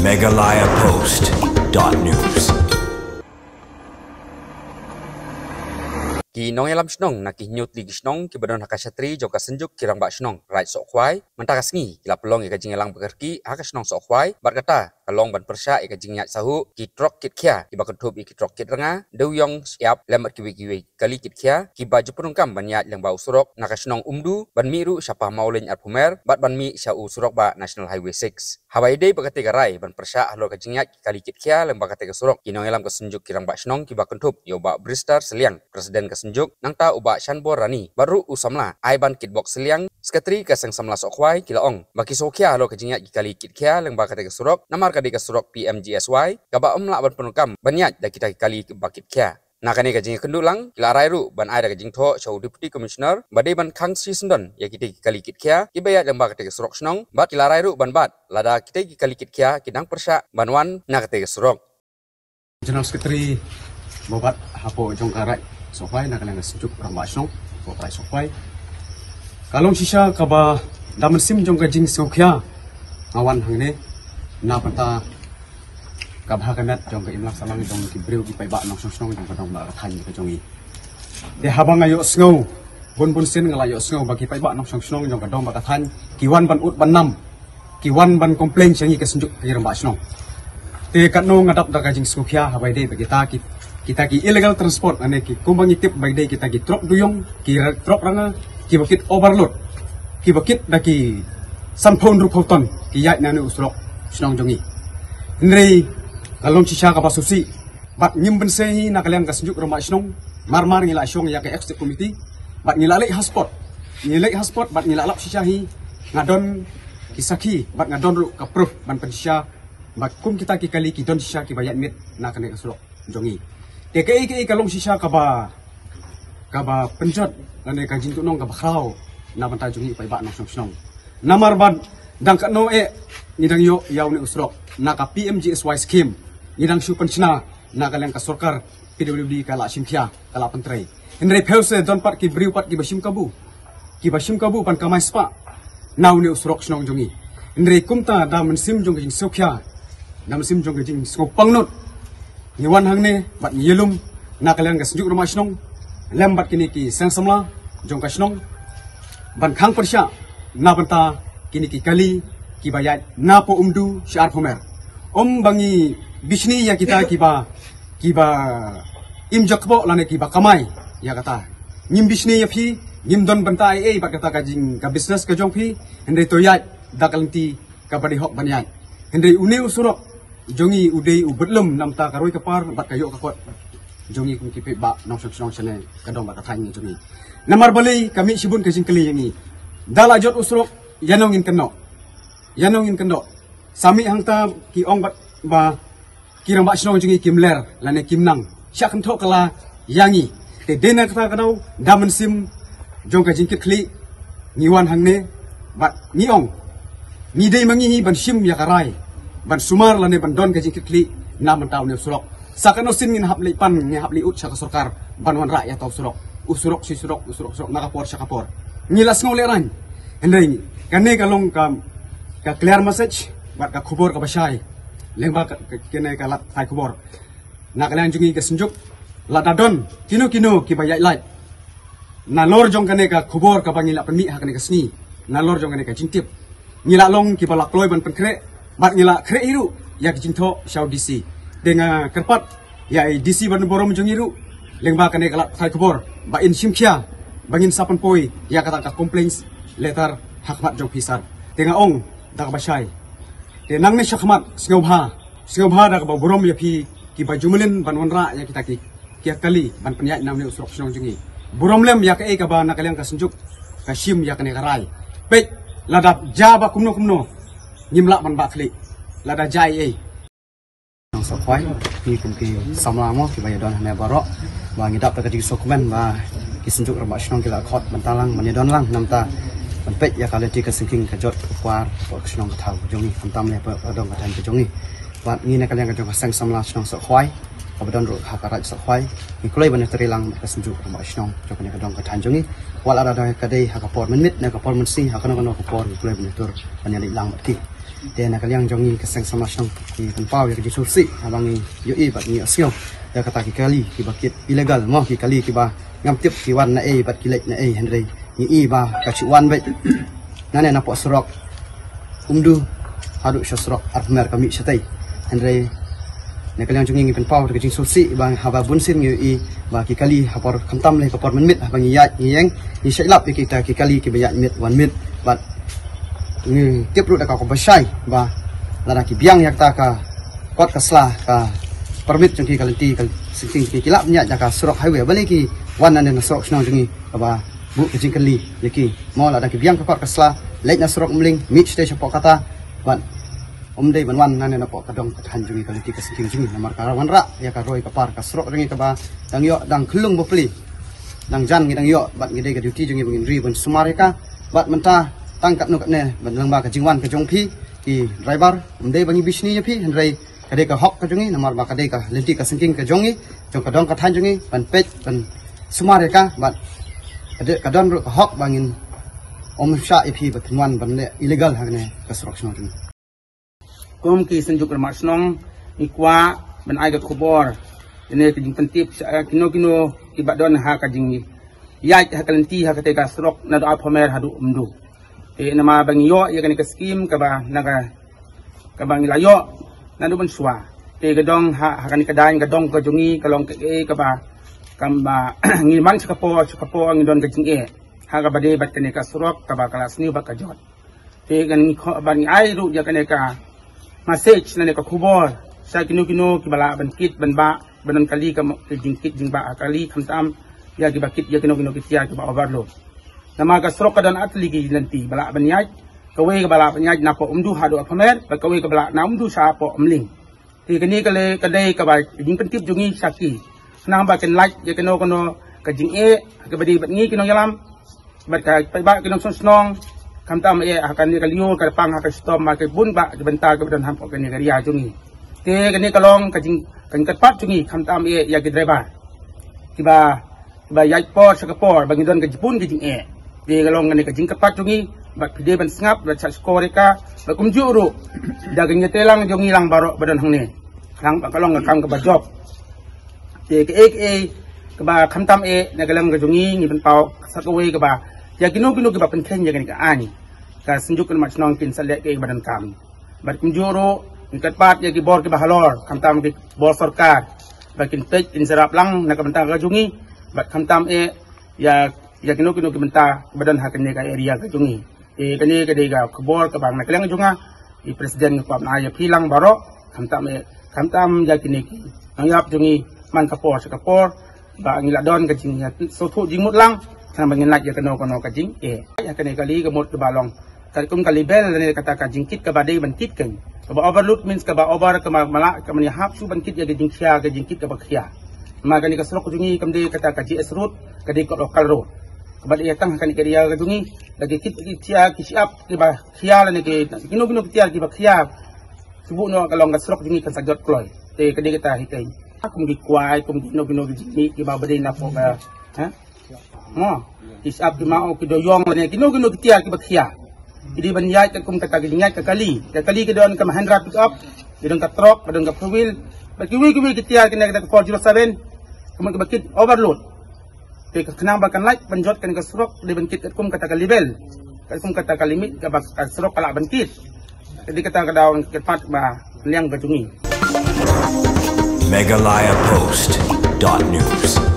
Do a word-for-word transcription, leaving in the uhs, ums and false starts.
Meghalaya Post dot news. Ki nongïalam shnong na ki hynñiew tylli ki shnong kiba don ha ka shatri jong ka Synjuk ki Rangbah Shnong Raid Sohkhwai mynta ka sngi ki la pynlong ïa ka jingïalang ba kyrkieh ha ka shnong Sohkhwai, bad kata ka long ban pyrshah ïa ka jingïaid sahuh ki trok kit khia kiba kynthup ïa ki trok kit rnga, dewiong, shyiap lem bad kiwei kiwei kali kit khia kiba ju pyndonkam ban ïaid lyngba u surok na ka shnong Umdu ban mih ruh sha Pamawlein arphew mer bad ban mih sha u surok ba National Highway six. Haba ïadei bad katei ka rai ban pyrshah halor ka jingïaid ki kali kit khia lyngba katei ka surok, ki nongïalam ka Synjuk ki Rangbah Shnong kiba kynthup ïa u Bah Brister Sylliang, President ka Synjuk, nangta u Bah Shanbor Rani bad ruh u samla Aiban Kitbok Sylliang, Secretary ka Seng Samla Sohkhwai, ki la ong ba ki sngewkhia halor ka jingïaid ki kali kit khia lyngba katei ka surok namar ka dei ka surok P M G S Y kaba ym lah ban pyndonkam ban ïaid da kita ki kali ba kit khia. Na kane ka jingïakynduh lang ki la rai ruh ban ai da ka jingthoh sha u Deputy Commissioner ba dei ban khang shisyndon ïa kitei ki kali kit khia kiba ïaid lyngba katei ka surok shnong, bad ki la rai ruh ban bat lada kitei ki kali kit khia ki dang pyrshah ban wan na katei ka surok. General Secretary ba bat hapoh jong ka Raid Sohkhwai na ka liang ka Synjuk Rangbah Shnong hapoh Raid Sohkhwai. Ka long shisha kaba da mynsiem jong ka jingsngewkhia nga wan hangne na bynta ka bha ka met jong ka imlang sahlang jong ki briew ki paidbah nongshong shnong jong ka dong bad ka thaiñ ka jong ngi. Te haba nga ïohsngew, bun bun sien nga la ïohsngew ba ki paidbah nongshong shnong jong ka dong bad ka thaiñ ki wan ban ud ban nam, ki wan ban complain sha ngi ka Synjuk ki Rangbah Shnong. Te katno nga dap da ka jingsngewkhia haba ïadei bad kita ki, kita ki illegal transport, lane ki kumba ngi tip ba ïadei kita ki trok dewiong, ki ra-, trok rnga kiba kit overload, kiba kit da ki sanphew hynriewphew ton ki ïaid na une u surok shnong jong ngi. Hynrei ka long shisha kaba sngewsih bad ngim bynse hi na ka liang ka Synjuk Rangbah Shnong. Mar mar ngi la shong ïa ka executive committee bad ngi la leit ha spot, ngi leit ha spot bad ngi la lap shisha hi. Nga don ki sakhi bad nga don ruh ka proof ban pynshisha ba kum kita ki kali ki don shisha kiba ïaid miet na kane ka surok jong ngi. Te kaei kaei ka long shisha kaba, kaba pynjot lane ka jingtuhnong kaba khraw na bynta jong ngi u paidbah nongshong shnong. Namar ba dang katno eh ngi dang ïoh ïa une u surok na ka P M G S Y scheme, ngi dang shu pynshna na ka liang ka sorkar P W D ka la shim khia, ka la pyntrei. Hynrei phew se don pat ki briew pat kiba shim kabu, kiba shim kabu ban kamai spah na une u surok shnong jong ngi. Hynrei kumta da mynsiem jong ka jingsngewkhia, da mynsiem jong ka jingsngewpangnud, ngi wan hangne bad ngi ïalum na ka liang ka Synjuk Rangbah Shnong lem bad kine ki seng samla jong ka shnong ban khang pyrshah na bynta kine ki kali kiba ïaid napoh Umdu sha arphew mer. Ym ba ngi bishni ïa kita kiba, kiba im jakpoh lane kiba kamai ïa kata. Ngim bishni ïa phi, ngim don bynta ei ei bad kata ka jing ka business ka jong phi, hynrei to ïaid da ka lynti kaba dei hok ban ïaid. Hynrei une u surok jong ngi u dei u bad lem namar ka roi ka par bad ka ïoh ka kot jong ngi kum ki paidbah nongshong shnong shane ka dong bad ka thaiñ jong ngi. Namar balei ka mih shibun ka jingkylli ïa ngi. Da la jot u surok, ïano ngin kynnoh, ïano ngin kynnoh. Sa mih hangta ki ong bad ba ki rangbah shnong jong ngi kim ler lane kim nang. Sha kynthoh kylla ïa ngi. Te dei na kata ka daw da mynsiem jong ka jingkitkhlieh ngi wan hangne bad ngi ong, ngi dei ma ngi hi ban shim ïa ka rai ban sumar lane ban don ka jingkitkhlieh na bynta une u surok. Sa katno sien ngin hap leit pan, ngin hap leit ud sha ka sorkar ban wanrah ïa uta u surok. U surok shi surok, u surok surok, na ka por sha ka por. Ngi la sngew lehraiñ. Hynrei kane ka long ka, ka clear message bad ka khubor kaba shai lyngba ka, ka, kane ka lad pathai khubor. Na ka liang jong ngi ka Synjuk, lada don kino kino kiba ïaid lait nalor jong kane ka khubor kaba ngi la pynmih ha kane ka sngi, nalor jong kane ka jingtip, ngi la long kiba la kloi ban pynkhreh bad ngi la khreh hi ruh ïa ka jingthoh sha u D C. Te nga kyrpad ïa i D C ba donburom jong ngi ruh lyngba kane ka lad pathai khubor ba in shim khia ba ngin sa pynpoi ïa kata ka complaints letter ha khmat jong phi sir. Te nga ong da kaba shai, te nangne shakhmat sngewbha, sngewbha da kaba burom ïa phi kiba ju mlien ban wanrah ïa kita ki, ki kali ban pynïaid na une u surok shnong jong ngi. Burom lem ïa kaei kaba na ka liang ka Synjuk ka shim ïa kane ka rai. Peit, lada jia ba kumno kumno ngim lah ban bah khlieh. Lada jia ei ei. Nong Sohkhwai, ngi kum ki samla mo kiba ïadon hangne baroh, ba ngi dap da ka jingsngewkmen ba ki Synjuk Rangbah Shnong ki la khot ban tang lang, ban ïadon lang namar ban peit ïa ka lynti ka syngkien ka jot ka kwar ka shnong ka thaw jong ngi, khamtam ne ka dong ka thaiñ ka jong ngi. Bad ngi na ka liang ka jong ka Seng Samla Shnong Sohkhwai kaba don ruh ha ka Raid Sohkhwai, ngi kloi ban ïatrei lang bad ka Synjuk Rangbah Shnong jong kane ka dong ka thaiñ jong ngi. Wat la da ka dei ha ka por mynmiet ne ka por mynsngi, ha kano kano ka por ngi kloi ban ïatur ban ïaleit lang bad ki. Te na ka liang jong ngi ka seng samla shnong ngi pynpaw ïa ka jingsngewsih haba ngi ïohi bad ngi ïohsngew ïa kata ki kali kiba kit illegal mo, ki kali kiba ngam tip ki wan na ei bad ki leit na ei, hynrei ngi i ba ka shu wan beit nangne napoh surok Umdu haduh sha surok Arphew Mer ka mih shatei. Hynrei na ka liang jong ngi ngi pynpaw ka jingsngewsih ba haba bun sien ngi ïohi ba ki kali ha por khamtam lei ka por mynmiet haba ngi ïaid ngi ïeng ngi shait lap ïa kita ki kali kiba ïaid miet wan miet bad ngi tip ruh da ka kaba shai ba lada ki biang ïa kata ka kot ka sla ka permit jong ki, ka lynti ka syngkien jong ki, ki lah ban ïaid da ka surok highway, balei ki wan nangne na surok shnong jong ngi kaba buh ka jingkylli ïa ki. Mo lada ki biang ka kot ka sla leit na surok Umling mih shatei shapoh kata bad ym dei ban wan nangne napoh ka dong ka thaiñ jong ngi, ka lynti ka syngkien jong ngi, namar ka wanrah ïa ka roi ka par ka surok jong ngi kaba dang ïoh dang khyllung bapli. Dang jan ngi dang ïoh bad ngi dei ka duty jong ngi ba ngin ri ban sumar ïa ka. Bad mynta tang katno katne bad lyngba ka jingwan ka jong phi ki driver, ym dei ba ngi bishni ïa phi, hynrei ka dei ka hok ka jong ngi, namar ba ka dei ka lynti ka syngkien ka jong ngi, jong ka dong ka thaiñ jong ngi ban peit ban sumar ïa ka. Bad ka dei, ka don ruh ka hok ba ngin ym shah ïa phi ba phin wan ban leh illegal hangne ka surok shnong jong ngi. Kum ki Synjuk Rangbah Shnong ngi kwah ban ai ka khubor ïa kane ka jingpyntip sha kino kino kiba don ha ka jingïaid ha ka lynti ha katei ka surok naduh Arphew Mer haduh Umdu. Te namar ba ngi ïoh ïa kane ka skim kaba na ka kaba ngi la ïoh naduh mynshuwa. Te ka dong ha, ha kane ka daiñ ka dong ka jong ngi ka long kaei kaba kaba ngi man sha ka por sha ka por ngi don ka jingeh ha kaba dei bad kane ka surok kaba ka la sniew bad ka jot. Te kan ngi kho ban ngi ai ruh ïa kane ka message lane ka khubor sha kino kino kiba lah ban kit ban bah ban don kali ka mo-, ka jingkit jingbah kali khamtam ïa kiba kit ïa kino kino ki tiar kiba overload. Namar ka surok ka don ar tylli ki lynti ba lah ban ïaid, kawei kaba lah ban ïaid napoh Umdu haduh Arphew Mer, bad kawei kaba lah na Umdu shapoh Umling. Te kane ka lei ka dei kaba jingpyntip jong ngi sha ki. Khnang ba kin lait ïa kano kano ka jingeh kaba dei bad ngi ki nongïalam bad ka paidbah ki nongshong shnong. Khamtam eh ha kane ka lyiur ka pang ha ka shitom ha ka bun bah ki bynta kiba don hapoh kane ka ria jong ngi. Te kane ka long ka jing, ka jingkyrpad jong ngi khamtam eh ïa ki driver kiba ba ïaid por sha ka por ba ngi don ka jingpun ka jingeh. Te ka long kane ka jingkyrpad jong ngi bad phi dei ban sngap bad shah shkor ïa ka bad kumjuh ruh da ka jingïatreilang jong ngi lang baroh ba don hangne. Khnang ba ka long ka kam kaba jop. Te kaei kaei kaba khamtam eh na ka liang ka jong ngi ngi pynpaw sa kawei kaba ïa kino kino kiba pynkheiñ ïa kane ka aiñ ka Synjuk Rangbah Shnong kin sa leh kaei kaba donkam. Bad kumjuh ruh ngi kyrpad ïa ki bor kiba halor khamtam ki bor sorkar ba kin peit kin syrap lang na ka bynta ka jong ngi bad khamtam eh ïa, ïa kino kino ki bynta ba don ha kane ka area ka jong ngi. Te kane ka dei ka khubor kaba na ka liang jong nga i president ngi kwah ban ai ïa phi lang baroh khamtam eh khamtam ïa kine ki nongïap jong ngi man ka por sha ka por ba ngi la don ka jingïasngewthuh jingmut lang khnang ba ngin lait ïa kano kano ka jingeh. Ïa kane kali ka mut kaba long katkum ka level lane kata ka jingkit kaba dei ban kit kein. Kaba overload means kaba over kaba mala kaba ïahap shuh ban kit ïa ka jingkhia, ka jingkit kaba khia. Ma kane ka surok jong ngi kam dei kata ka G S road, ka dei ka local road. Kaba dei tang ha kane ka area ka jong ngi da ki kit ki tiar ki shyiap kiba khia lane ki kino kino ki tiar kiba khia. Shu buh noh ka long ka surok jong ngi kan sa jot kloi. Te ka dei kata hi kein. Kum ki kwai, kum kino kino ki jingmih kiba ba dei napoh ka, ha? Mo, ki shyiap ki mao ki doyong lane kino kino ki tiar kiba khia. Ki dei ban ïaid katkum kata ki jingïaid ka kali. Ka kali ki don ka Mahindra pickup, ki don ka truck, ki don ka four wheel. Bad kiwei kiwei ki tiar kine kata ka four zero seven. Ka mut kiba kit overload. Te ka khnang ba kan lait ban jot kane ka surok dei ban kit katkum kata ka level, katkum kata ka limit kaba ka surok ka lah ban kit. Ka dei kata ka daw kyrpad ba liang ka jong ngi. Meghalaya Post dot news.